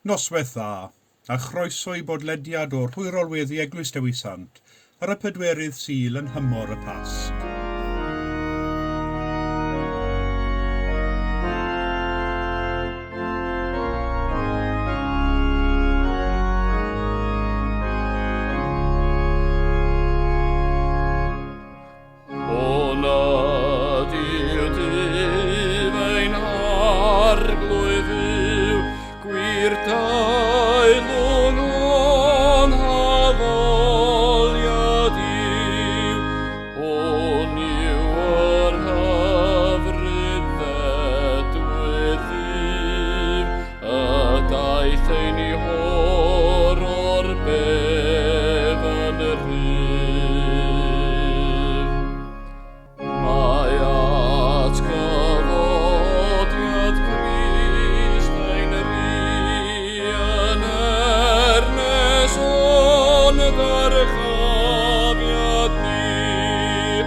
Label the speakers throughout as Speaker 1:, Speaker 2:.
Speaker 1: Noswaith dda, a chroeso i bodlediad o'r Hwyrol Weddi Eglwys Dewi Sant ar y pedwerydd Sul yn nhymor y Pasg.
Speaker 2: O nad yw Duw ein Harglwydd yw gwir deilwng o'n haddoliad yw, hwn yw yr hyfryd ddedwydd ddydd, y daeth ein Ifor o'r bedd yn rhydd. Mae atgyfodiad Crist ein rhi yn ernes o'n ddyrchafiad ni,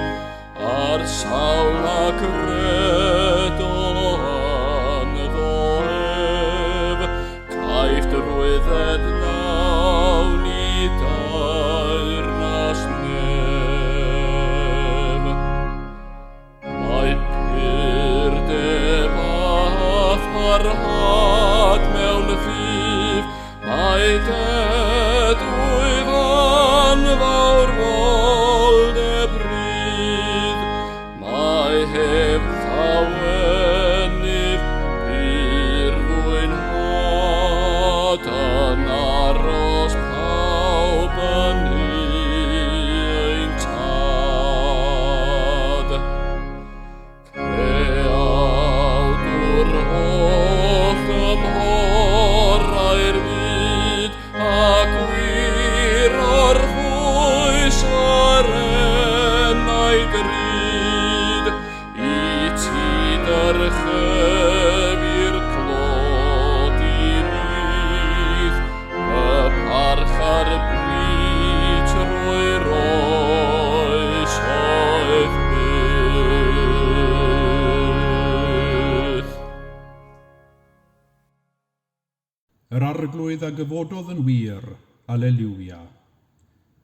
Speaker 2: a'r sawl a gredo ynddo ef, caiff drwydded lawn i deyrnas nef. Mae purdeb a pharhad mewn ffydd, mae dedwydd anfawr woldeb rhydd, mae heb llawenydd pur fwynhad yn aros pawb yn ein tad. Creawdwr holl dymhorau'r byd, a gwir orffwys ar enaid ryd, i ti dyrchefu'r clod i rydd, y parch a'r bri trwy'r oesoedd byth.
Speaker 1: Yr Arglwydd a gyfododd yn wir, Aleliwia.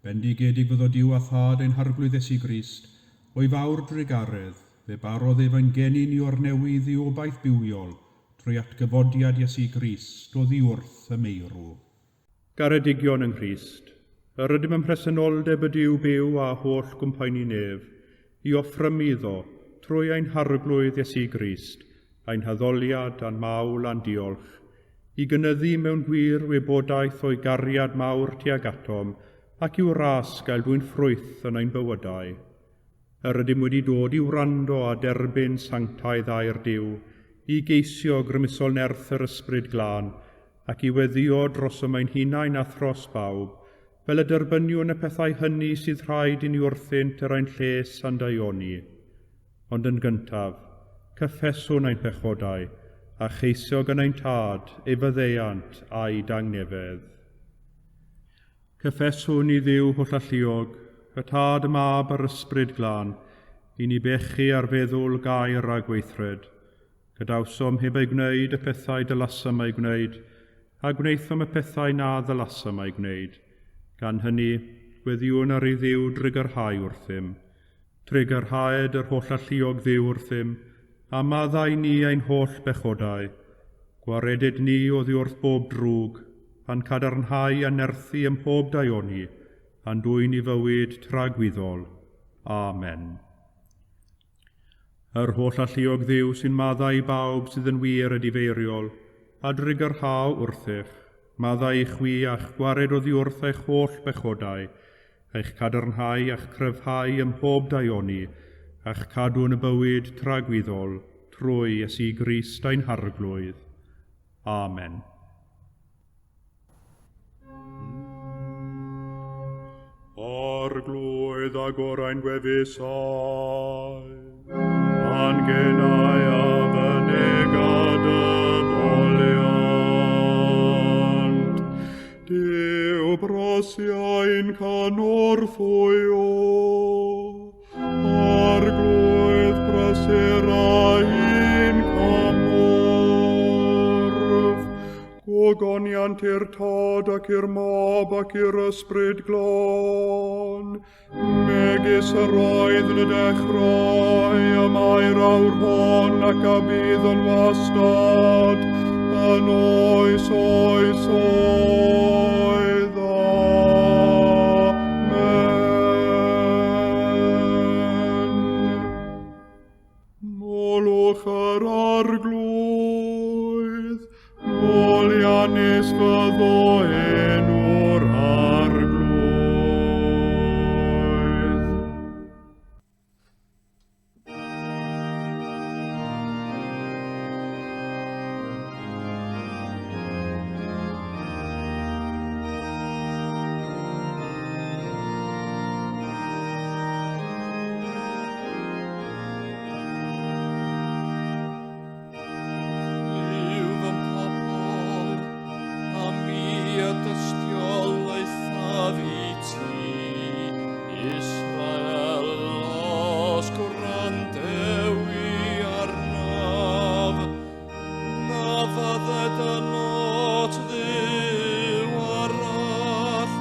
Speaker 1: Bendigedig fyddo Duw a Thad ein Harglwydd Iesu Grist, o'i fawr drugaredd, fe barodd ef ein geni ni o'r newydd i obaith bywiol, trwy atgyfodiad Iesu Grist oddi wrth y meirw. Garedigion yng Nghrist, yr ydym ym mhresenoldeb y Duw byw a holl gwmpaeni nef, i offrymu iddo, trwy ein Harglwydd Iesu Grist, ein haddoliad a'n mawl a'n diolch, i gynyddu mewn gwir wybodaeth o'i gariad mawr tuag atom ac i'w ras gael dwyn ffrwyth yn ein bywydau. Yr ydym wedi dod i wrando a derbyn sanctaidd air Duw, i geisio grymusol nerth yr Ysbryd Glân, ac i weddïo drosom ein hunain a thros bawb, fel y derbyniwn y pethau hynny sydd rhaid i ni wrthynt er ein lles a'n daioni. Ond yn gyntaf, cyffeswn ein pechodau, a cheisio gan ein Tad ei faddeuant a'i dangnefedd. Cyffeswn i Dduw Hollalluog, y Tad, y Mab a'r Ysbryd Glân, i ni bechu ar feddwl, gair a gweithred. Gadawsom heb eu gwneud y pethau dylasom eu gwneud, a gwnaethom y pethau na ddylasom eu gwneud. Gan hynny, gweddïwn ar i Dduw drugarhau wrthym. Trugarhaed yr Hollalluog Dduw wrthym, a maddau ni ein holl bechodau. Gwareded ni oddi wrth bob drwg, a'n cadarnhau a nerthu ym mhob daioni, a'n dwyn i fywyd tragwyddol. Amen. Yr Hollalluog Dduw sy'n maddau i bawb sydd yn wir edifeiriol, a drugarhau wrthych, maddau i chwi a'ch gwared oddi wrth eich holl bechodau, eich cadarnhau a'ch cryfhau ym mhob daioni, a'ch cadw yn y bywyd tragwyddol, trwy Iesu Grist ein Harglwydd. Amen. Arglwydd, agor ein gwefusau, a'n genau a fynega dy foliant. Duw brosiau'n cynorthwyo, Arglwydd prysur ein cymorth.
Speaker 3: Gogoniant i'r Tad ac i'r Mab ac i'r Ysbryd Glân, megis yr oedd yn y dechrau, y mae'r awr hon ac a bydd yn wastad, yn oes oes oedd. Amen. Molwch yr Arglwydd, moliannus fyddo enw'r Arglwydd.
Speaker 2: Clyw fy mhobl, a mi y dystiolaethaf i ti, Israel, os gwrandewi arnaf, na fydded ynot dduw arall,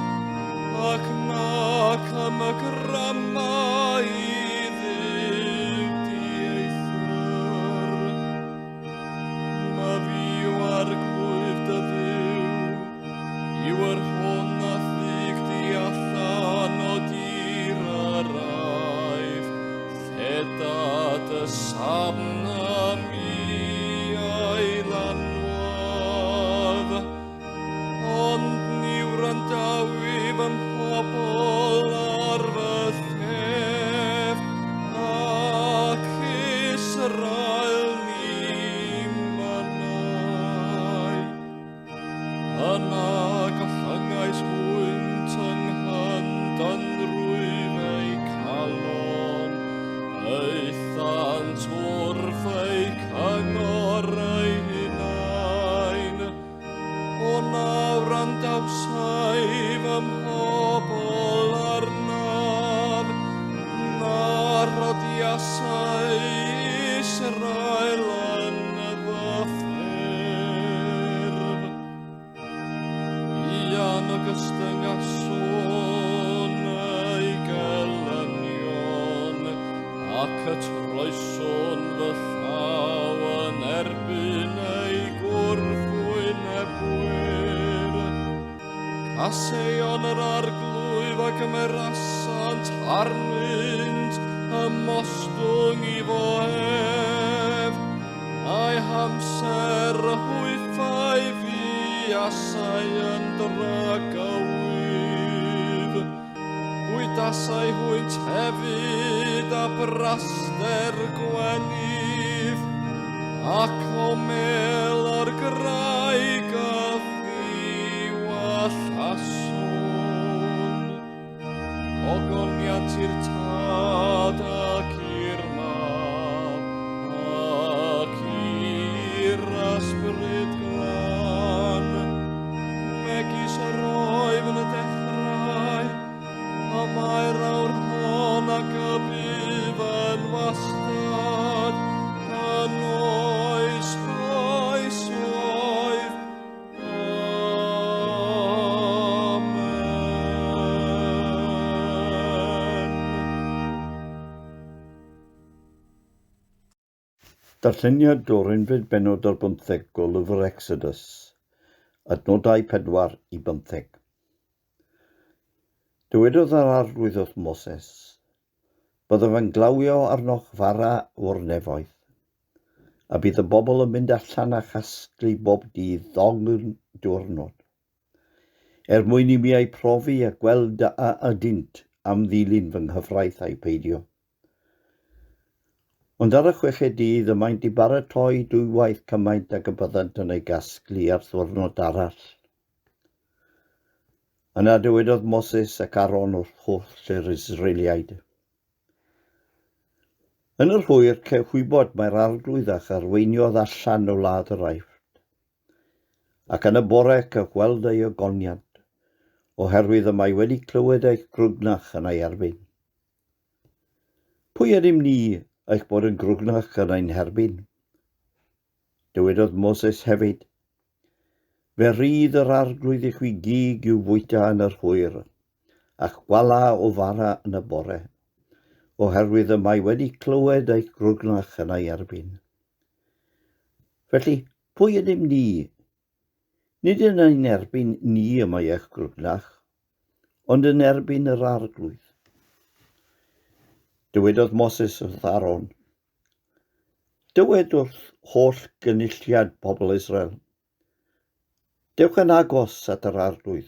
Speaker 2: ac nac ymgryma i dduw dieithr. Myfi yw Arglwydd dy Dduw, yw yr hwn a ddyg di allan o dir yr Aifft, lleda dy safn a mi a'i lanwaf. Ond ni wrandawi fy mhobl ar fy llef, ac Israel ni mynnai. Yna gollyngais hwynt yng nghyndynrwydd eu calon, aethant wrth eu cyngor eu hunain. O na wrandawsai fy mhobl arnaf, na rhodiasai Israel yn fy ffyrdd. Buan y gystyngaswn eu gelynion, ac y troeswn fy llaw yn erbyn eu gwrthwynebwyr. Caseion yr Arglwydd a gymerasant arnynt, ymostwng iddo ef, a'i hamser hwythau fuasai yn dragywydd. Bwytasai hwynt hefyd a braster gwenith, ac o mêl o'r graig a ddiwallaswn. Gogoniant i'r Tad ac i'r Mab ac i'r Ysbryd Glân, megis yr oedd yn y dechrau, y mae'r awr hon ac y bydd yn wastad, yn oes oesoedd. Amen.
Speaker 4: Darlleniad o'r unfed bennod ar bymtheg o lyfr Exodus, adnodau 4 i 15. Dywedodd yr Arglwydd wrth Moses, Byddaf yn glawio arnoch fara o'r nefoedd, a bydd y bobl yn mynd allan a chasglu bob dydd ddogn diwrnod, er mwyn i mi eu profi a gweld a ydynt am ddilyn fy nghyfraith ai peidio. Ond ar y chweched dydd y maent i baratoi dwywaith cymaint ag y byddant yn ei gasglu ar ddiwrnod arall. Yna dywedodd Moses ac Aaron wrth holl yr Israeliaid, Yn yr hwyr cewch wybod mai'r Arglwydd a'ch arweiniodd allan o wlad yr Aifft, ac yn y bore cewch weld ei ogoniant, oherwydd y mae wedi clywed eich grwgnach yn ei erbyn. Pwy ydym ni eich bod yn grwgnach yn ein herbyn? Dywedodd Moses hefyd, Fe rydd yr arglwydd i chwi gig i'w fwyta yn yr hwyr, a'ch gwala o fara yn y bore, oherwydd y mae wedi clywed eich grwgnach yn ei erbyn. Felly, pwy ydym ni? Nid yn ein erbyn ni y mae eich grwgnach, ond yn erbyn yr arglwydd. Dywedodd Moses wrth Aaron, Dywed wrth holl gynulliad pobl Israel, Dewch yn agos at yr arglwydd,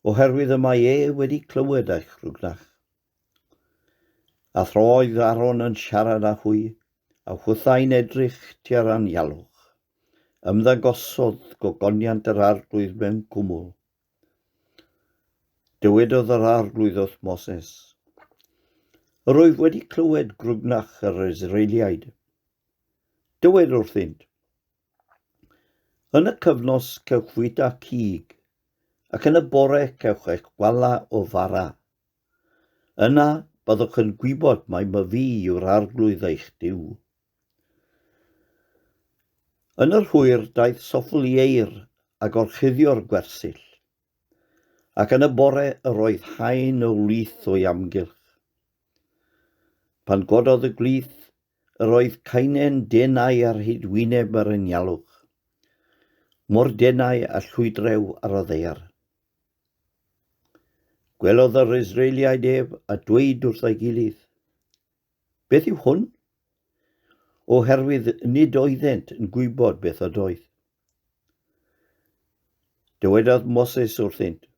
Speaker 4: oherwydd y mae e wedi clywed eich rhwgnach. A throedd Aaron yn siarad â hwy, a hwythau'n edrych tua'r anialwch. Ymddangosodd gogoniant yr arglwydd mewn cwmwl. Dywedodd yr arglwydd wrth Moses, Yr wyf wedi clywed grwgnach yr Israeliaid. Dywed wrthynt, Yn y cyfnos cewch fwyta cig, ac yn y bore cewch eich gwala o fara. Yna byddwch yn gwybod mai myfi yw'r arglwydd eich Duw. Yn yr hwyr daeth soffl ieir a gorchuddio'r gwersyll, ac yn y bore yr oedd haen o wlith o'i amgylch. Pan gododd y gwlith, yr oedd caenen denau ar hyd wyneb yr anialwch, mor denau a llwydrew ar y ddaear. Gwelodd yr Israeliaid ef a dweud wrth ei gilydd, Beth yw hwn? Oherwydd nid oeddent yn gwybod beth ydoedd. Dywedodd Moses wrthynt,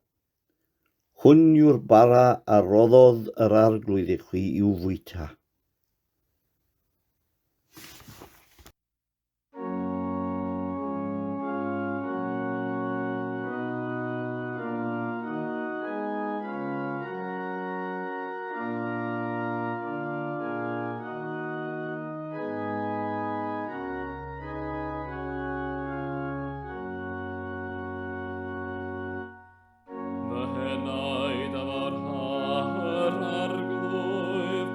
Speaker 4: Hwn yw'r bara a roddodd yr arglwydd i chwi i'w fwyta.
Speaker 2: Fy henaid a farha yr arglwydd,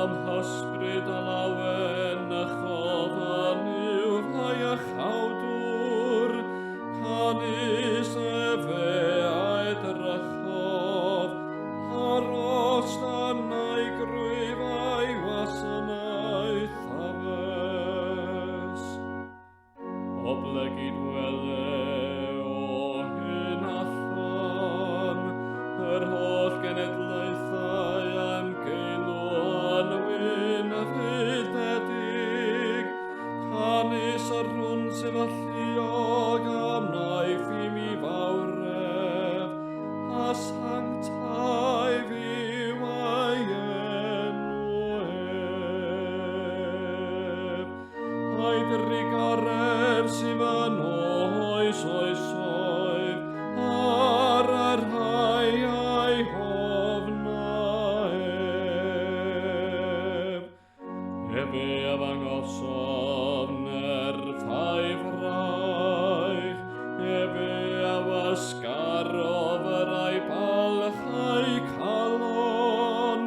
Speaker 2: am hysbryd a lawen a chofan yw fy iachawdwr, canys efe a edrychodd ar ostwn a'i grwyf a'i wasanaeth addys. Oblegid wele o hyn allan yr holl genedlaethau am geilw yn wyn fydedig, canys yr hwn sydd alluog am wnaeth i mi fawredd, a sanctaidd yw ei enw ef. A'i drugaredd sydd yn oes oesoedd ar y rhai a'i hofna ef. Efe a ddangosodd nerth a'i fraich, efe a wasgarodd yr a'i balch a'i calon,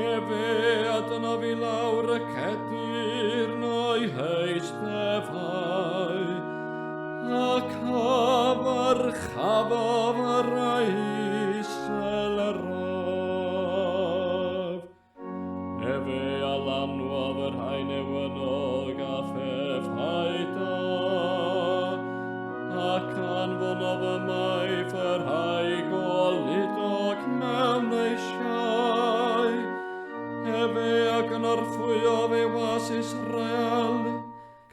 Speaker 2: Efe a dynodd i lawr y cedyrn o'i heisteddfau, ac a ddyrchafodd yr isel eraf. Efe a lanwodd y rhai newynog a phethau da, ac anfonodd ymaith y rhai goludog mewn eisiau. Efe a gynorthwyodd ei was Israel,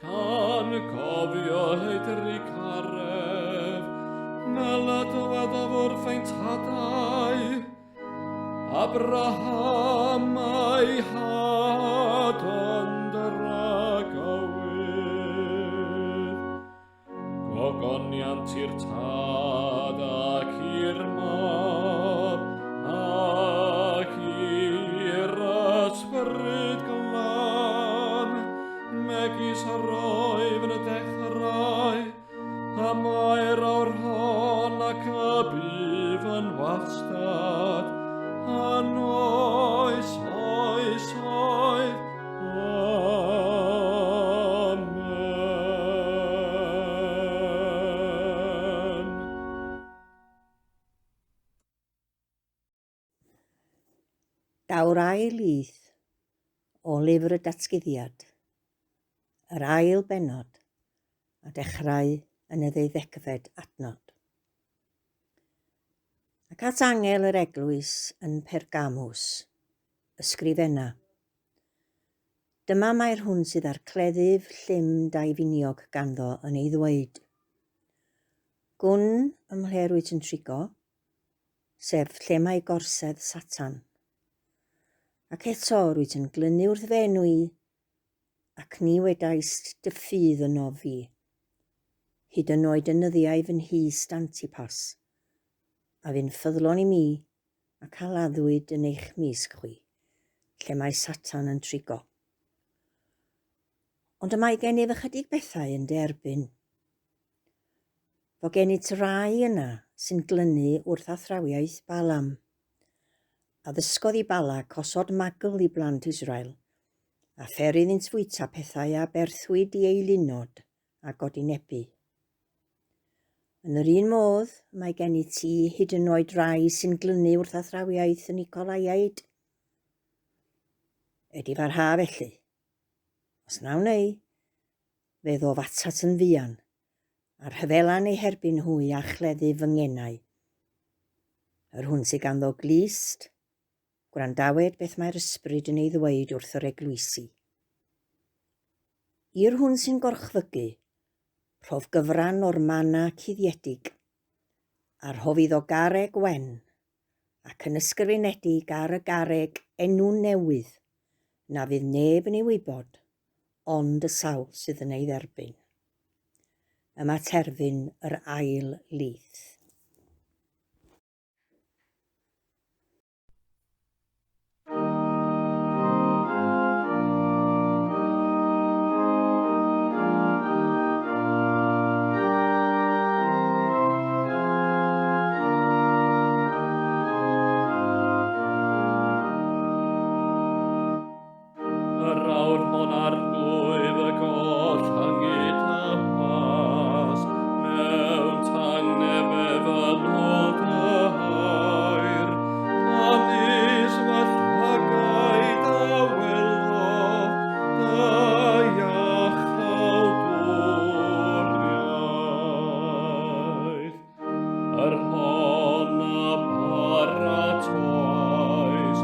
Speaker 2: gan gofio ei drugaredd, fel y dywedodd wrth ein tadau, Abraham a'i had yn dragywydd. Gogoniant i'r Tad ac i'r Mab ac i'r Ysbryd Glân, megis yr oedd yn y dechrau, y mae'r awr hon ac y bydd yn wastad, yn oes oesoedd. Amen.
Speaker 5: o'r ail lith o lyfr y Datguddiad, yr ail bennod, a dechrau yn y ddeuddegfed adnod. Ac at angel yr eglwys yn Pergamus, ysgrifenna. Dyma mae'r hwn sydd â'r cleddyf llym daufiniog ganddo yn ei ddweud. Gwn ym mhle rwyt yn trigo, sef lle mae gorsedd Satan. Ac eto rwyt yn glynu wrth fy enw i, ac ni wedaist dy ffydd ynof fi, hyd yn oed yn nyddiau fy nhyst Antipas, a fu'n ffyddlon i mi, ac a laddwyd yn eich mysg chwi, lle mae Satan yn trigo. Ond y mae gennyf ychydig bethau yn dy erbyn. Fo gennyt rai yna sy'n glynu wrth athrawiaeth Balaam, a ddysgodd i Balac osod magl i blant Israel, a pher iddynt fwyta pethau a berthwyd i eilunod a godinebu. Yn yr un modd, mae gennyt ti hyd yn oed rai sy'n glynu wrth athrawiaeth y Nicolaiaid. Edifarha felly. Os na wnei, fe ddof atat yn fuan, a rhyfela'n eu herbyn hwy a chleddu fy ngenau. Yr hwn sydd ganddo glust, gwrandawed beth mae'r ysbryd yn ei ddweud wrth yr eglwysi. I'r hwn sy'n gorchfygu, rhof gyfran o'r mana cuddiedig, a rhof iddo garreg wen, ac yn ysgrifenedig ar y garreg enw newydd, na fydd neb yn ei wybod, ond y sawl sydd yn ei dderbyn. Yma terfyn yr ail lith.
Speaker 2: Yr awr hon arglwydd y goll hangyd a pas, mewn tangnef ef yn ôl dy hair, canys fy llygaid a welodd dy iachawdwriaeth. Yr hon a paratoais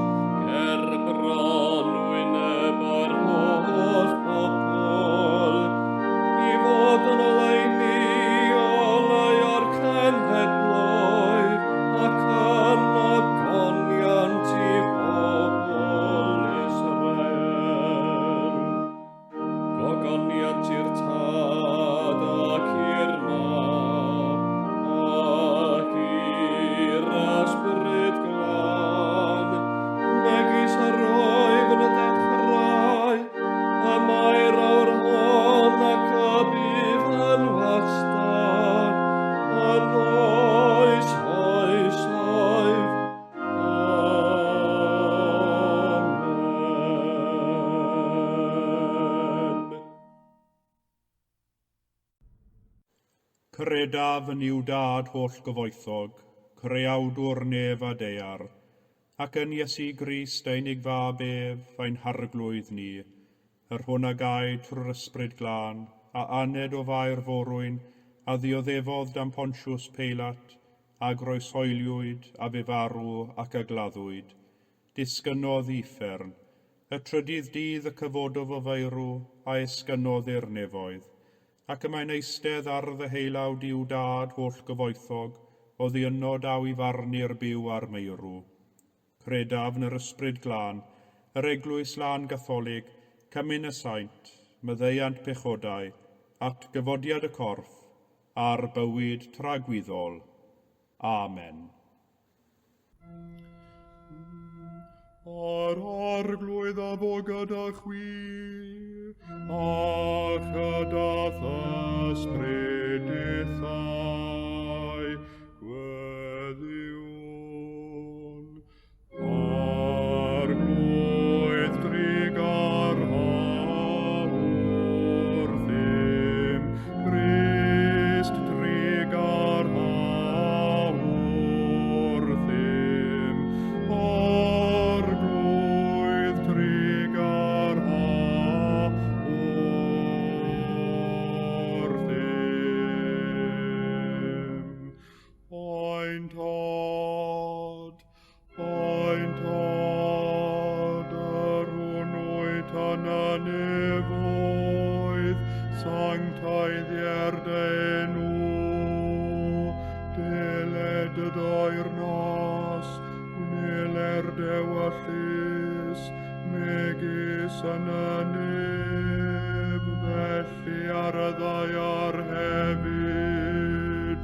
Speaker 2: ger bron wyneb yr holl bobl, i fod yn oleuni olau o'r cenhedloedd, ac yn ogoniant i bobl Israel. Gogoniant i'r Tad ac i'r Mab ac i'r Ysbryd Glân, megis yr oedd yn y dechrau, y mae'r awr hon ac y bydd yn wastad, yn oes oesoedd. Amen.
Speaker 1: Credaf yn Nuw Dad holl gyfoethog, Creawdwr nef a daear, ac yn Iesu Grist ei unig Fab ef, ein Harglwydd ni, yr hwn a gaed trwy'r Ysbryd Glân, a aned o Fair Forwyn, a ddioddefodd dan Pontius Peilat, a groeshoeliwyd, a fu farw, ac a gladdwyd. Disgynnodd i uffern. Y trydydd dydd y cyfododd o feirw, a esgynnodd i'r nefoedd. Ac y mae'n eistedd ar ddeheulaw Duw Dad holl-gyfoethog, oddi yno daw i farnu'r byw a'r meirw. Credaf yn yr Ysbryd Glân, yr Eglwys Lân Gatholig, Cymun y Saint, maddeuant pechodau, atgyfodiad y corff, a'r bywyd tragwyddol. Amen.
Speaker 3: A'r Arglwydd a fo gyda chwi, a chyda th'ysbryd dithau. Gweddïwn. Arglwydd drugarha wrthym, Crist drugarha wrthym, Arglwydd. sancteiddier dy enw. Deled dy deyrnas, gwneler dewyllys, megis yn y nef, felly ar y ddaear hefyd.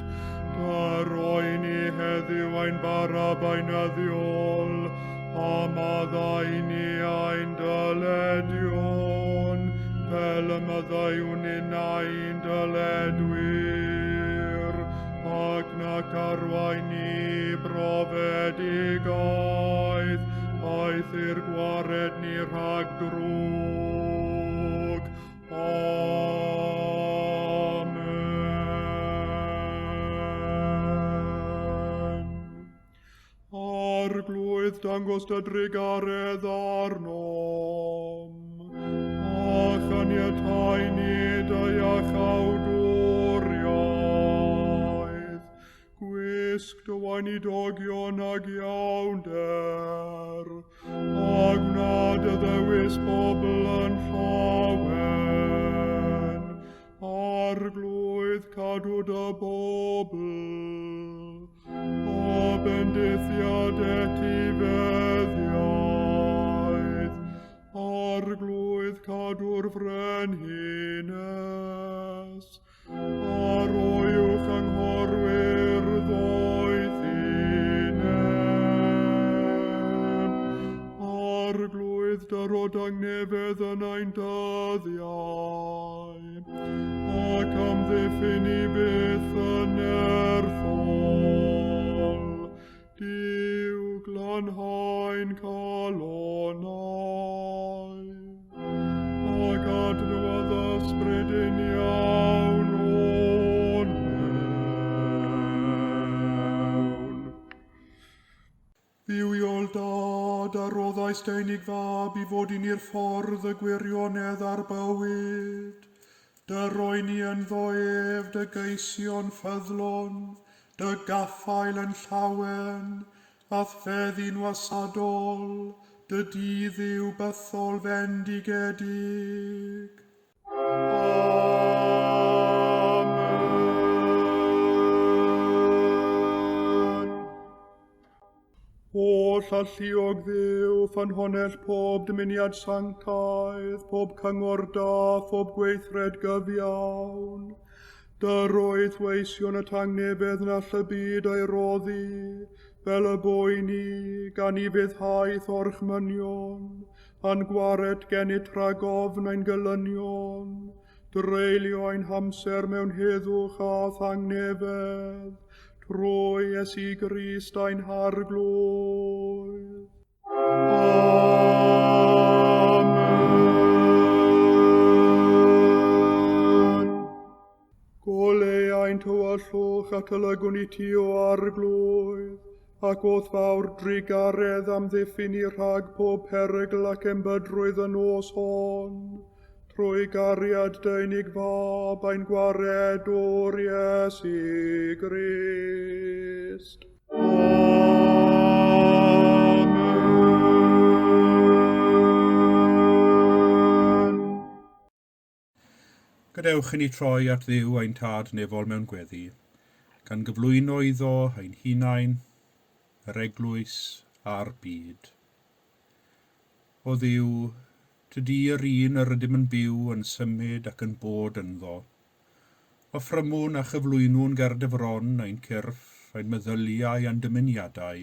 Speaker 3: Dyro i ni heddiw ein bara beunyddiol, a maddau ni ein dyledion, fel y maddeuwn ninnau'n dyledwyr, ac nac arwain ni brofedigaeth, aeth i'r gwared ni rhag drwg. Amen. Arglwydd, dangos dy drugaredd arnom, a chaniatáu ni dy iachawdwriaeth. Gwisg dy weinidogion ag iawnder, a gwna dy ddewis bobl yn llawen. Arglwydd, cadw dy bobl, a bendithiad etifeddiaeth. Arglwydd, cadw'r frenhines, a roi uwch anghorwyr ddoethineb. Arglwydd, dyro dangnefedd yn ein dyddiau, ac amddiffyn i byth yn nerthol. Duw, glanhau'n calonnau, ac adnewyddu ysbryd uniawn o'n mewn. Dduwiol Dad, a roddais dy unig fab i fod i ni'r ffordd, y gwirionedd a'r bywyd. Dy roi ni ynddo ef, dy geision ffyddlon, dy gaffael yn llawen, a'th feddi'n wasadol, dy dydd yw bythol fendigedig. Amen. Holl alluog Dduw, ffynhonnell pob dymuniad sanctaidd, pob cyngor da, phob gweithred gyfiawn. Dyroedd weision y tangnefedd na all y byd ei roddi, fel y boeni, gan i fuddhaeth orchmynion, a'n gwared gennyt rhag ofn ein gelynion, dreulio ein hamser mewn heddwch a thangnefedd, trwy Iesu Grist ein Harglwydd. Amen. Goleu ein tywyllwch at y lygwn i ti o Arglwydd, ac o'th fawr drugaredd amddiffyn i rhag pob perygl ac embydrwydd y nos hon, trwy gariad dy unig fab ein gwaredwr Iesu Grist. Amen.
Speaker 1: Gadewch i ni troi at Dduw ein Tad nefol mewn gweddi, gan gyflwyno iddo ein hunain, yr eglwys a'r byd. O Dduw, tydi yr un yr ydym yn byw, yn symud ac yn bod ynddo. Offrymwn a chyflwynwn ger dy fron ein cyrff, ein meddyliau a'n dymuniadau,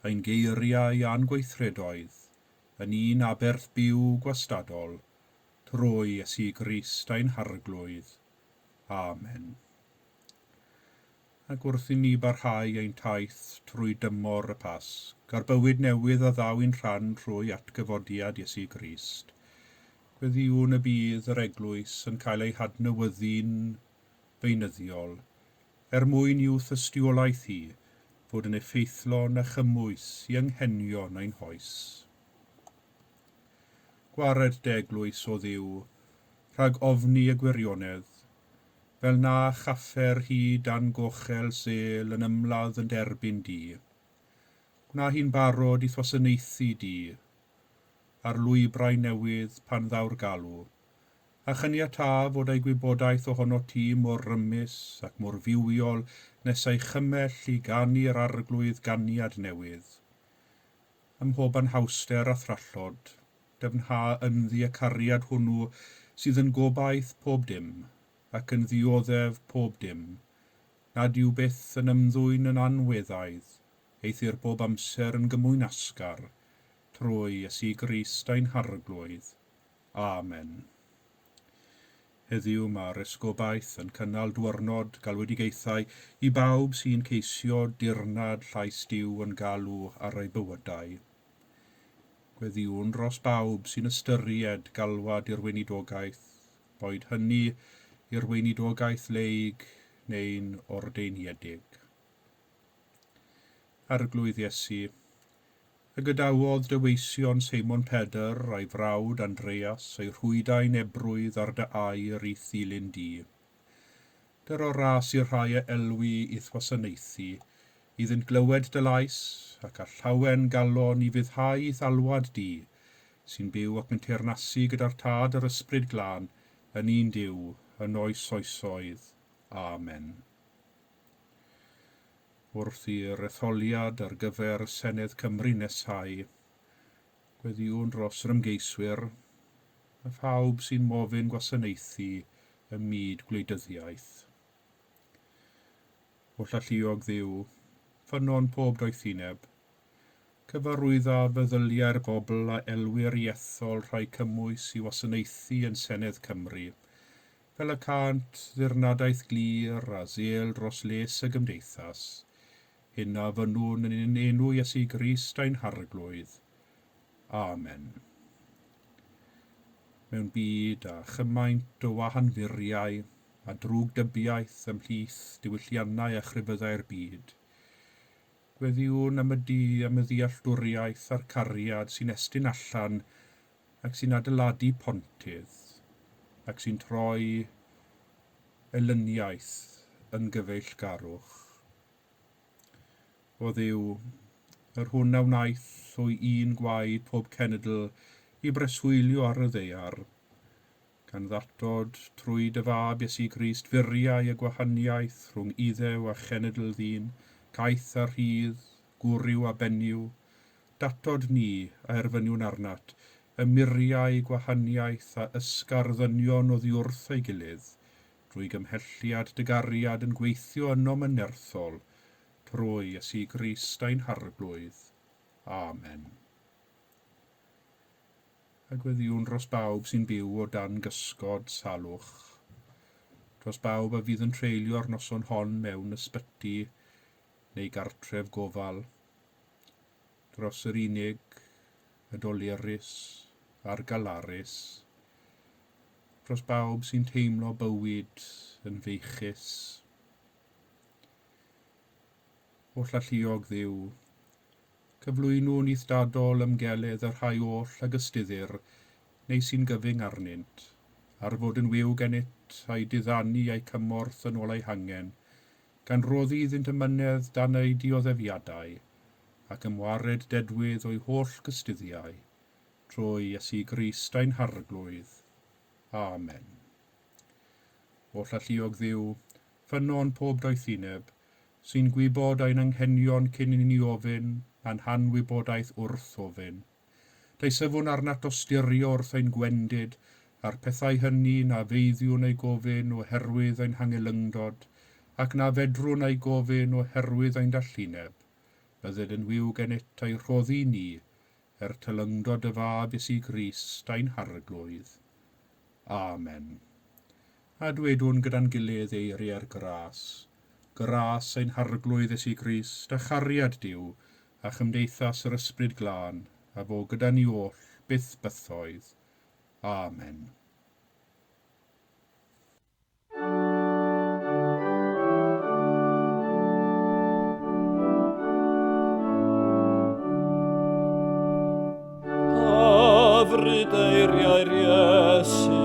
Speaker 1: ein geiriau a'n gweithredoedd, yn un aberth byw gwastadol, trwy Iesu Grist ein Harglwydd. Amen. Ac wrth i ni barhau ein taith trwy dymor y Pasg, a'r bywyd newydd a ddaw i'n rhan trwy atgyfodiad Iesu Grist, gweddïwn y bydd yr eglwys yn cael ei hadnewyddu'n beunyddiol, er mwyn i'w thystiolaeth hi fod yn effeithlon a chymwys i anghenion ein hoes. Gwared dy eglwys o Dduw, rhag ofni y gwirionedd, fel na chaffer hi dan gochel sêl yn ymladd yn derbyn di. Gwna hi'n barod i wasanaethu di, ar lwybrau newydd pan ddaw'r galw, A chaniatâ fod ei gwybodaeth ohono ti mor rymus ac mor fywiol nes ei chymell i ganu'r Arglwydd ganiad newydd. Ym mhob anhawster a thrallod, dyfnha ynddi y cariad hwnnw sydd yn gobaith pob dim, ac yn ddioddef pob dim, nad yw byth yn ymddwyn yn anweddaidd, eithr bob amser yn gymwynasgar, trwy Iesu Grist ein Harglwydd. Amen. Heddiw mae'r esgobaeth yn cynnal dwyrnod galwedigaethau i bawb sy'n ceisio dirnad llais Duw yn galw ar eu bywydau. Gweddïwn dros bawb sy'n ystyried galwad i'r weinidogaeth, boed hynny i'r weinidogaeth leig neu'n ordeiniedig. Arglwydd Iesu, Y gadawodd dy weision Seimon Pedr a'i frawd Andreas eu rhwydau'n ebrwydd ar dy air i'th ddilyn di. Dyro ras i'r rhai a elwi i'th wasanaethu, iddynt glywed dy lais, ac â llawen galon i fuddhau i'th alwad di, sy'n byw ac yn teyrnasu gyda'r Tad a'r Ysbryd Glân, yn un Duw, yn oes oesoedd. Amen. Wrth i'r etholiad ar gyfer Senedd Cymru nesáu, gweddïwn dros yr ymgeiswyr a phawb sy'n mofyn gwasanaethu ym myd gwleidyddiaeth. Oll alluog Dduw, ffynnon pob doethineb, cyfarwydda feddyliau'r bobl a elwir i ethol rhai cymwys i wasanaethu yn Senedd Cymru, fel y cânt ddirnadaeth glir a zel dros les y gymdeithas, hyn a fynnwn yn enw Iesu Grist ein Harglwydd. Amen. Mewn byd â chymaint o wahanfuriau a drwgdybiaeth ymhlith diwylliannau a chrefyddau'r byd, gweddïwn am y du am y ddealltwriaeth a'r cariad sy'n estyn allan ac sy'n adeiladu pontydd, ac sy'n troi elyniaeth yn gyfeillgarwch. O Dduw, yr hwn a wnaeth o'i un gwaed pob cenedl i breswylio ar y ddaear, gan ddatod trwy dy fab Iesu Grist furiau y gwahaniaeth rhwng Iddew a chenedl ddyn, caeth a rhydd, gwryw a benyw, datod ni, a erfyniwn arnat, y muriau gwahaniaeth a ysgar ddynion oddi wrth ei gilydd, drwy gymhelliad dy gariad yn gweithio ynom yn nerthol, trwy Iesu Grist ein Harglwydd. Amen. A gweddïwn dros bawb sy'n byw o dan gysgod salwch, dros bawb a fydd yn treulio'r noson hon mewn ysbyty neu gartref gofal, dros yr unig, y dolurus a'r galarus, dros bawb sy'n teimlo bywyd yn feichus. Oll alluog Dduw, cyflwynwn i'th dadol ymgeledd y rhai oll ag ystuddir neu sy'n gyfyng arnynt, ar fod yn wiw gennyt a'u diddanu a'u cymorth yn ôl eu hangen, gan roddi iddynt ymynedd dan eu dioddefiadau, ac ymwared dedwydd o'u holl gystuddiau, trwy Iesu Grist ein Harglwydd. Amen. Oll alluog Dduw, ffynnon pob doethineb, sy'n gwybod ein anghenion cyn i ni ofyn, a'n hanwybodaeth wrth ofyn. Deisyfwn arnat dosturio wrth ein gwendid, a'r pethau hynny na feiddiwn eu gofyn oherwydd ein hangylyngdod, ac na fedrwn eu gofyn oherwydd ein dallineb. Bydded yn wiw gennyt a'i rhoddi i ni, er teilyngdod dy Fab Iesu Grist ein Harglwydd. Amen. A dwedwn gyda'n gilydd eiriau'r gras, Gras ein Harglwydd Iesu Grist, a chariad Duw, a chymdeithas yr Ysbryd Glân, a fo gyda ni oll, byth bythoedd. Amen.
Speaker 2: Hyfryd eiriau'r Iesu,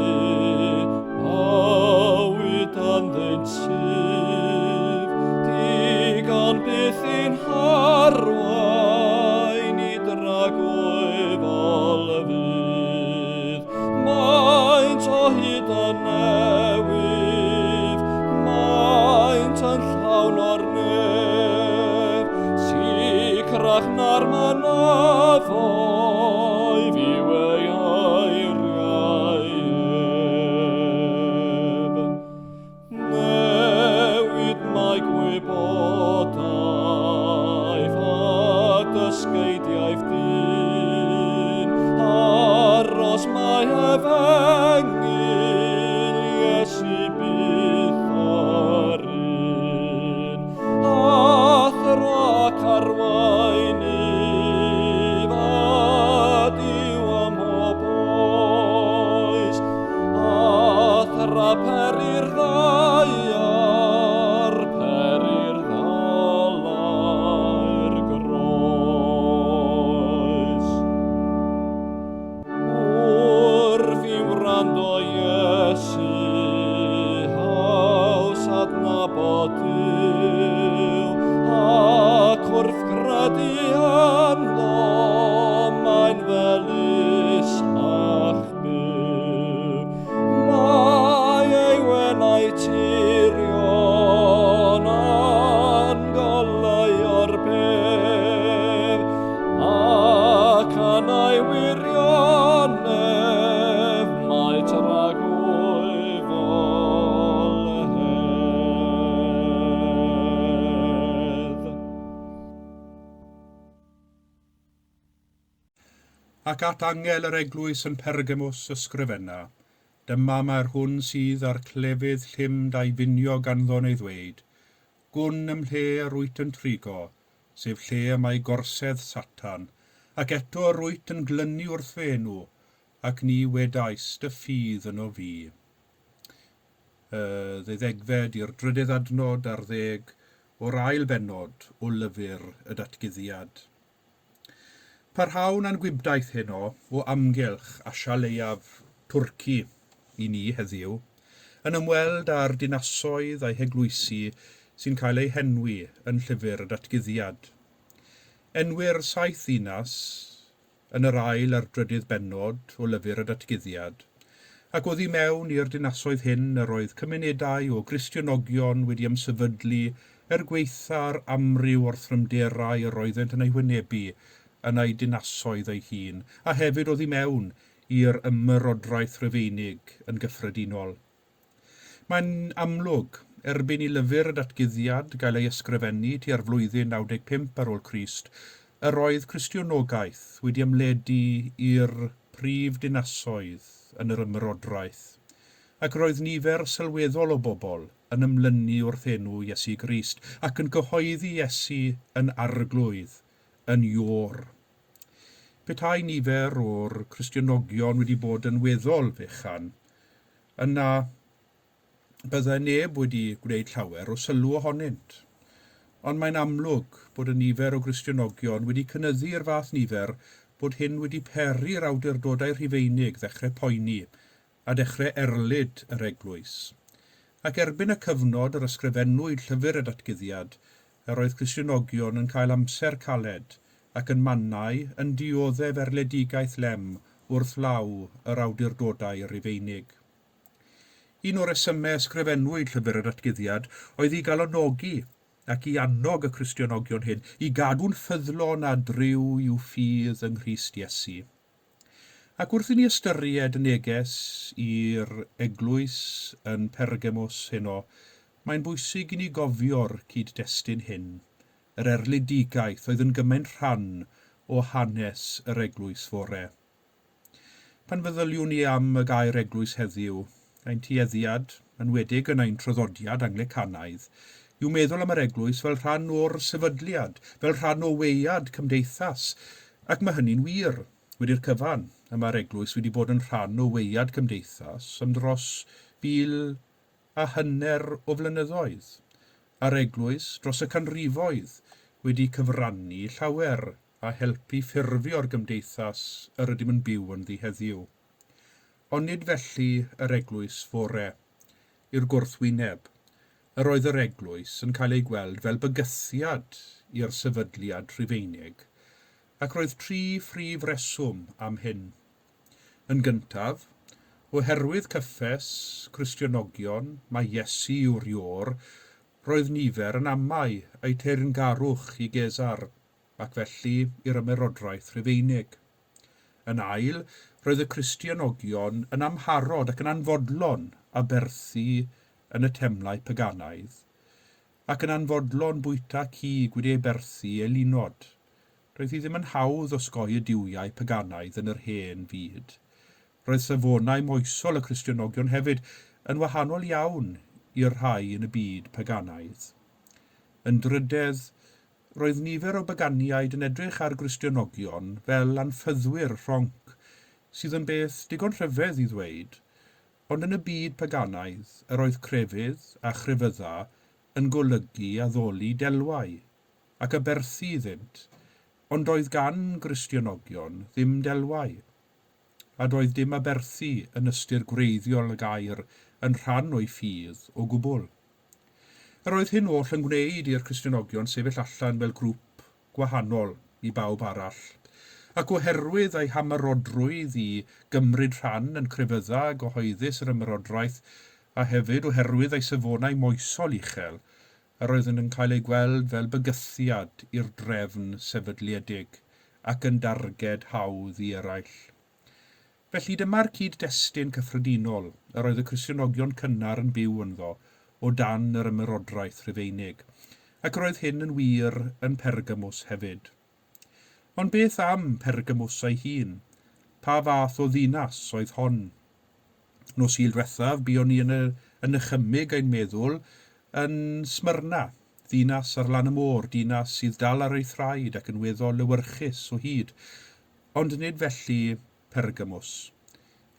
Speaker 2: bywyd ynddynt sydd, digon byth i'n harwain i dragwyddol fydd. Iesu byth yr un, Athro ac arweinydd, a Duw ym mhob oes, Athra pery'r ddaear, pery'r ddalair groes. Wrth i wrando Iesu, haws adnabod Duw, ac wrth gredu ynddo, mae'n felys a'ch byw. Mae ei wenau tirion yn goleuo'r bedd, ac yn ei wirionedd mae tragwyddol hedd.
Speaker 1: Ac at angel yr eglwys yn Pergamus ysgrifenna, Dyma mae'r hwn sydd â'r clefydd llym daufiniog ganddo'n ei ddweud, Gwn ym mhle yr wyt yn trigo, sef lle y mae gorsedd Satan, ac eto yr wyt yn glynu wrth fy enw, ac ni wedais dy ffydd yno fi. Y ddeuddegfed i'r drydydd adnod ar ddeg o'r ail bennod o lyfr y Datguddiad. Parhawn â'n gwibdaith heno o amgylch Asia Leiaf, Twrci, i ni heddiw, yn ymweld â'r dinasoedd a'i heglwysi sy'n cael eu henwi yn Llyfr y Datguddiad. Enwir saith ddinas yn yr ail a'r drydydd bennod o Lyfr y Datguddiad, ac oddi mewn i'r dinasoedd hyn yr oedd cymunedau o Gristionogion wedi ymsefydlu er gwaetha'r amryw orthrymderau yr oeddent yn eu hwynebu yn eu dinasoedd eu hun, a hefyd oddi mewn i'r ymerodraeth Rufeinig yn gyffredinol. Mae'n amlwg, erbyn i lyfr y Datguddiad gael ei ysgrifennu tua'r flwyddyn 95 ar ôl Crist, yr oedd Cristionogaeth wedi ymledu i'r prif dinasoedd yn yr ymerodraeth, ac roedd nifer sylweddol o bobl yn ymlynu wrth enw Iesu Grist ac yn cyhoeddi Iesu yn Arglwydd, yn Iôr. Petai nifer o'r Cristionogion wedi bod yn weddol fechan, yna byddai neb wedi gwneud llawer o sylw ohonynt. Ond mae'n amlwg bod y nifer o Gristionogion wedi cynyddu i'r fath nifer bod hyn wedi peri'r awdurdodau Rhufeinig ddechrau poeni a dechrau erlid yr eglwys. Ac erbyn y cyfnod yr ysgrifennwyd Llyfr y Datguddiad, yr oedd Cristionogion yn cael amser caled ac yn mannau yn dioddef erledigaeth lem wrth law yr awdurdodau Rufeinig. Un o'r resymau ysgrifennwyd Llyfr y Datguddiad oedd i galonogi ac i annog y Cristionogion hyn i gadw'n ffyddlon a driw i'w ffydd yng Nghrist Iesu. Ac wrth i ni ystyried y neges i'r eglwys yn Pergamus heno, mae'n bwysig i ni gofio'r cyd-destun hyn, yr erledigaeth oedd yn gymaint rhan o hanes yr eglwys fore. Pan feddyliwn ni am y gair eglwys heddiw, ein tueddiad, yn enwedig yn ein traddodiad Anglicanaidd, yw meddwl am yr eglwys fel rhan o'r sefydliad, fel rhan o weiad cymdeithas, ac mae hynny'n wir. Wedi'r cyfan, y mae'r eglwys wedi bod yn rhan o weiad cymdeithas am dros 1,500 o flynyddoedd, a'r eglwys dros y canrifoedd wedi cyfrannu llawer a helpu ffurfio'r gymdeithas yr ydym yn byw ynddi heddiw. Ond nid felly yr eglwys fore. I'r gwrthwyneb, yr oedd yr eglwys yn cael ei gweld fel bygythiad i'r sefydliad Rhufeinig, ac roedd tri phrif reswm am hyn. Yn gyntaf, oherwydd cyffes Cristionogion mai Iesu yw'r Iôr, roedd nifer yn amau eu teyrngarwch i Gesar, ac felly i'r ymerodraeth Rhufeinig. Yn ail, roedd y Cristionogion yn amharod ac yn anfodlon aberthu yn y temlau paganaidd, ac yn anfodlon bwyta cig wedi ei berthu i eilunod. Roedd hi ddim yn hawdd osgoi y duwiau paganaidd yn yr hen fyd. Roedd safonau moesol y Cristionogion hefyd yn wahanol iawn i'r rhai yn y byd paganaidd. Yn drydedd, roedd nifer o baganiaid yn edrych ar Gristionogion fel anffyddwyr rhonc, sydd yn beth digon rhyfedd i ddweud, ond yn y byd paganaidd yr oedd crefydd a chrefydda yn golygu addoli delwau ac aberthu iddynt, ond doedd gan Gristionogion ddim delwau, a doedd dim aberthu yn ystyr gwreiddiol y gair yn rhan o'i ffydd o gwbl. Yr oedd hyn oll yn gwneud i'r Cristionogion sefyll allan fel grŵp gwahanol i bawb arall, ac oherwydd eu hamerodrwydd i gymryd rhan yn crefydda gyhoeddus yr ymerodraeth, a hefyd oherwydd eu safonau moesol uchel, yr oeddent yn cael eu gweld fel bygythiad i'r drefn sefydliedig ac yn darged hawdd i eraill. Felly dyma'r cyd-destun cyffredinol yr oedd y Cristionogion cynnar yn byw ynddo o dan yr ymerodraeth Rhufeinig, ac yr oedd hyn yn wir yn Pergamus hefyd. Ond beth am Pergamus ei hun? Pa fath o ddinas oedd hon? Nos Sul diwethaf, buon ni yn, y, yn nychymyg ein meddwl yn Smyrna, ddinas ar lan y môr, dinas sydd dal ar ei thraed ac yn weddol lewyrchus o hyd. Ond nid felly Pergamus.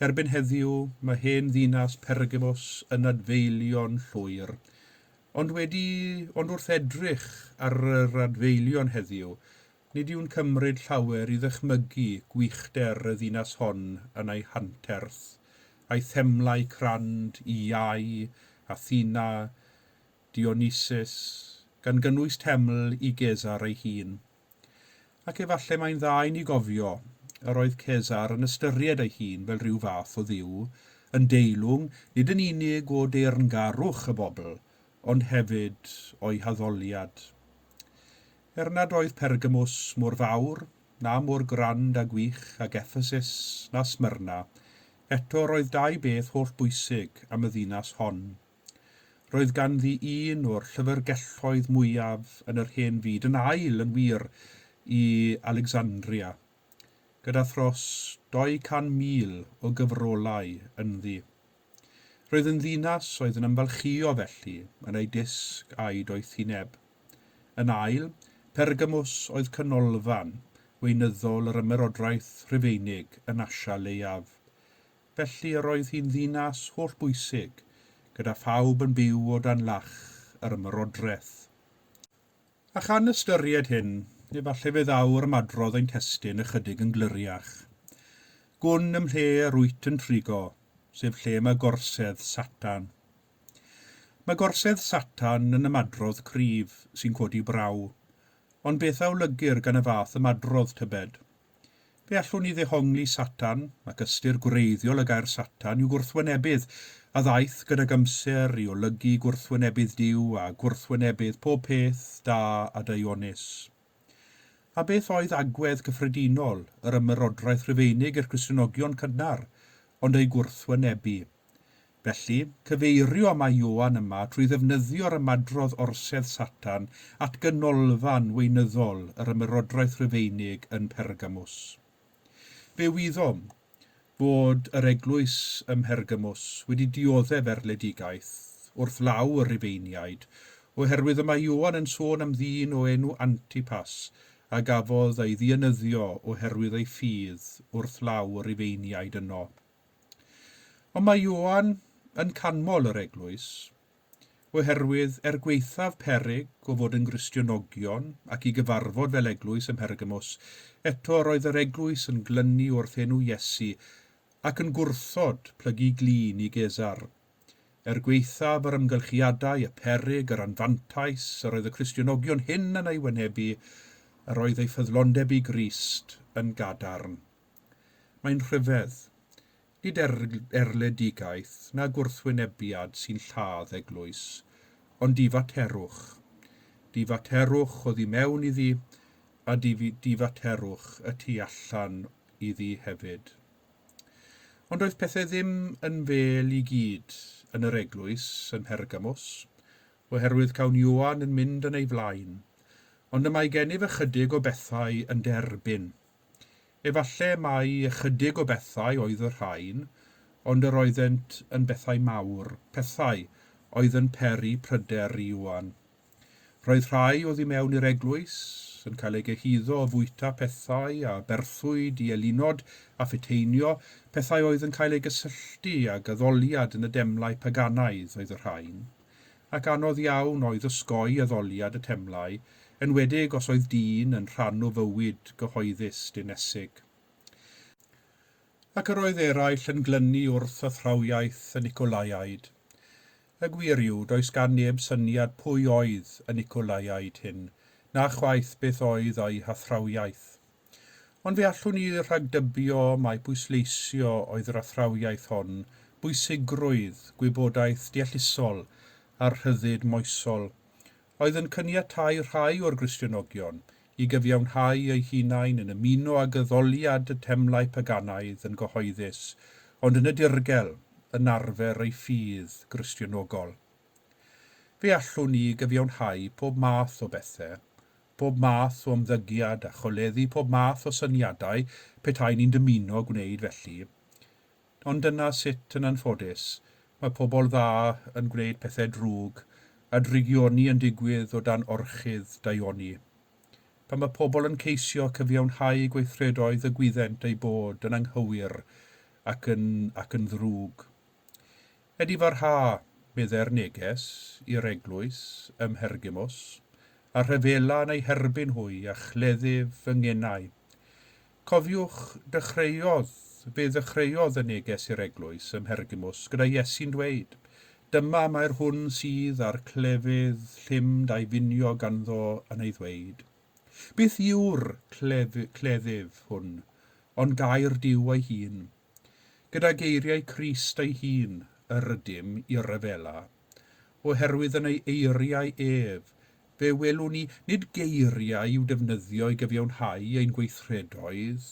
Speaker 1: Erbyn heddiw, mae hen ddinas Pergamus yn adfeilio'n llwyr. Ond wedi, ond wrth edrych ar yr adfeilion heddiw, nid yw'n cymryd llawer i ddychmygu gwychder y ddinas hon yn ei hanterth, a'i themlau crand i Iau, Athena, Dionysus, gan gynnwys teml i Gesar ei hun. Ac efallai mae'n dda i ni gofio, yr oedd Cesar yn ystyried ei hun fel rhyw fath o dduw, yn deilwng nid yn unig o deyrngarwch y bobl, ond hefyd o'i haddoliad. Er nad oedd Pergamus mor fawr, na mor grand a gwych ag Ephesus na Smyrna, eto roedd dau beth holl bwysig am y ddinas hon. Roedd ganddi un o'r llyfrgelloedd mwyaf yn yr hen fyd, yn ail yn wir i Alexandria, gyda thros 200,000 o gyfrolau ynddi. Roedd yn ddinas oedd yn ymfalchïo felly yn ei dysg a'i doethineb. Yn ail, Pergamus oedd canolfan weinyddol yr ymerodraeth Rhufeinig yn Asia Leiaf. Felly yr oedd hi'n ddinas hollbwysig, gyda phawb yn byw o dan lach yr ymerodraeth. A chan ystyried hyn, efallai fe ddaw'r ymadrodd ein testun ychydig yn gliriach. Gwn ym mhle yr wyt yn trigo, sef lle mae gorsedd Satan. Mae gorsedd Satan yn ymadrodd cryf sy'n codi braw, ond beth a olygir gan y fath ymadrodd tybed? Fe allwn ni ddehongli Satan, ac ystyr gwreiddiol y gair Satan yw gwrthwynebydd, a ddaeth gydag amser i olygu gwrthwynebydd Duw a gwrthwynebydd pob peth da a daionus. A beth oedd agwedd cyffredinol yr ymerodraeth Rhufeinig i'r Cristnogion cynnar, ond eu gwrthwynebu? Felly, cyfeirio mae Ioan yma trwy ddefnyddio'r ymadrodd orsedd Satan at ganolfan weinyddol yr ymerodraeth Rhufeinig yn Pergamus. Fe wyddom fod yr eglwys ym Mhergamus wedi dioddef erledigaeth wrth law y Rhufeiniaid, oherwydd y mae Ioan yn sôn am ddyn o enw Antipas a gafodd ei ddienyddio oherwydd ei ffydd wrth law y Rhufeiniaid yno. Ond mae Ioan yn canmol yr eglwys, oherwydd er gwaethaf peryg o fod yn Gristionogion ac i gyfarfod fel eglwys ym Mhergamos, eto roedd yr eglwys yn glynu wrth enw Iesu ac yn gwrthod plygu glin i Gesar. Er gwaethaf yr amgylchiadau, y peryg, yr anfantais yr oedd y Cristionogion hyn yn ei wynebu, yr oedd ei ffyddlondeb i Grist yn gadarn. Mae'n rhyfedd. Nid er, erledigaeth na gwrthwynebiad sy'n lladd eglwys, ond difaterwch. Difaterwch oddi mewn iddi a difaterwch y tu allan iddi hefyd. Ond oedd pethau ddim yn fel i gyd yn yr eglwys yn Mhergamos, oherwydd cawn Ioan yn mynd yn ei flaen. Ond y mae gennyf ychydig o bethau yn derbyn. Efallai mai ychydig o bethau oedd y rhain, Ond yr oeddent yn bethau mawr, pethau oedd yn peri pryder i Ioan. Roedd rhai oddi mewn i'r eglwys yn cael eu gyhuddo o fwyta pethau a berthwyd i elunod a phuteinio, pethau oedd yn cael eu gysylltu ag addoliad yn y demlau paganaidd oedd y rhain. Ac anodd iawn oedd osgoi addoliad y temlau, enwedig os oedd dyn yn rhan o fywyd gyhoeddus dinesig. Ac yr oedd eraill yn glynu wrth athrawiaeth y Nicolaiaid. Y gwir yw, does gan neb syniad pwy oedd y Nicolaiaid hyn, na chwaith beth oedd eu hathrawiaeth. Ond fe allwn ni rhagdybio mai pwysleisio oedd yr athrawiaeth hon, bwysigrwydd gwybodaeth deallusol a'r rhyddid moesol, oedd yn caniatáu rhai o'r Gristionogion i gyfiawnhau eu hunain yn ymuno ag addoliad y temlau paganaidd yn gyhoeddus, ond yn y dirgel, yn arfer eu ffydd Gristionogol. Fe allwn ni gyfiawnhau pob math o bethau, pob math o ymddygiad a choleddu pob math o syniadau petai ni'n dymuno gwneud felly. Ond dyna sut, yn anffodus, mae pobl dda yn gwneud pethau drwg a drygioni yn digwydd o dan orchudd daioni. Pan mae pobl yn ceisio cyfiawnhau gweithredoedd y gwyddent eu bod yn anghywir ac yn, ac yn ddrwg. Edifarha, meddai'r neges i'r eglwys ym Mhergamos, a rhyfela yn eu herbyn hwy a chleddyf fy ngenau. Cofiwch, dechreuodd, fe ddechreuodd y neges i'r eglwys ym Mhergamos gyda Iesu'n dweud, Dyma mae'r hwn sydd â'r clefydd llym daufiniog ganddo yn ei ddweud. Beth yw'r cleddyf hwn, ond gair Duw ei hun? Gyda geiriau Crist ei hun yr ydym i ryfela. Oherwydd yn ei eiriau ef, fe welwn ni nid geiriau i'w defnyddio i gyfiawnhau ein gweithredoedd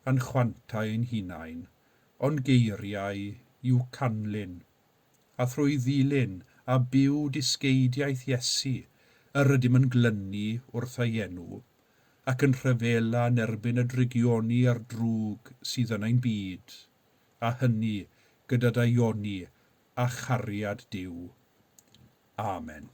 Speaker 1: a'n chwantau ein hunain, ond geiriau i'w canlyn, a thrwy ddilyn a byw dysgeidiaeth Iesu yr ydym yn glynu wrth ei enw, ac yn rhyfela yn erbyn y drygioni a'r drwg sydd yn ein byd, a hynny gyda daioni a chariad Duw. Amen.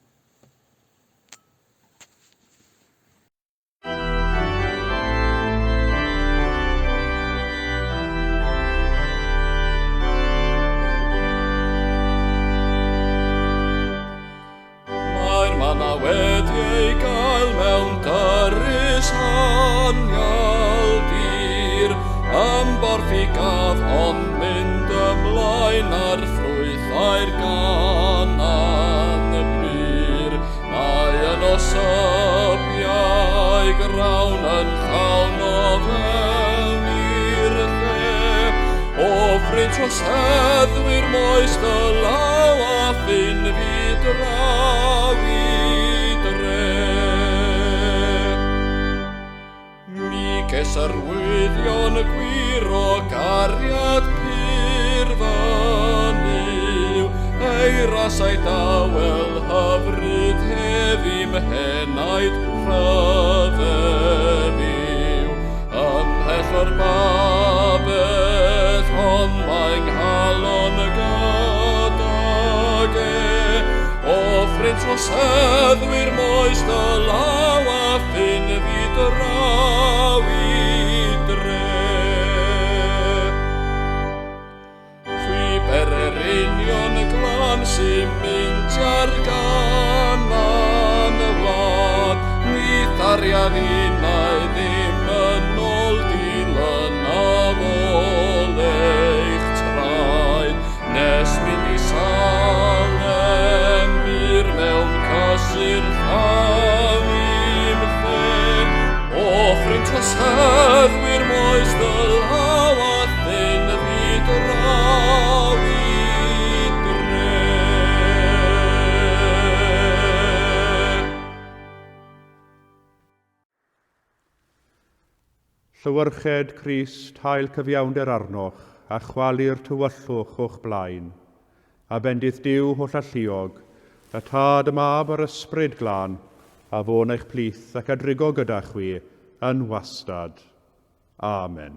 Speaker 2: Mae'r manna wedi ei gael mewn dyrys anial dir, am borthi gadd ond mynd ymlaen ar ffrwythau'r ganan y bur. Mae yno sypiau grawn yn llawn o fewn i'r lle, o fryn troseddwyr moes dy law a ffyn fi draw i dre. Mi ces arwyddion y gwir o gariad pur fy Nuw, ei rasau dawel hyfryd heddi'm henaid rhyfedd yw. Ymhell o'r babell hon mae nghalon gydag e, o ffrind troseddwyr moes dy law a ffyn fi draw i dre. Chwi bererinion glân sy'n mynd ar ganan y wlad, ni thariaf innau ddim yn ôl dilynaf ôl eich traed, nes mynd i Salem bur mewn cysur llawn i'm lle. O ffrind troseddwyr moes dy law a thyn fi draw i dre.
Speaker 1: Llewyrched Crist, hael cyfiawnder arnoch, a chwalu'r tywyllwch o'ch blaen. A bendith Duw hollalluog, y Tad, y Mab a'r Ysbryd Glân, a fo'n eich plith ac a drigo gyda chwi yn wastad. Amen.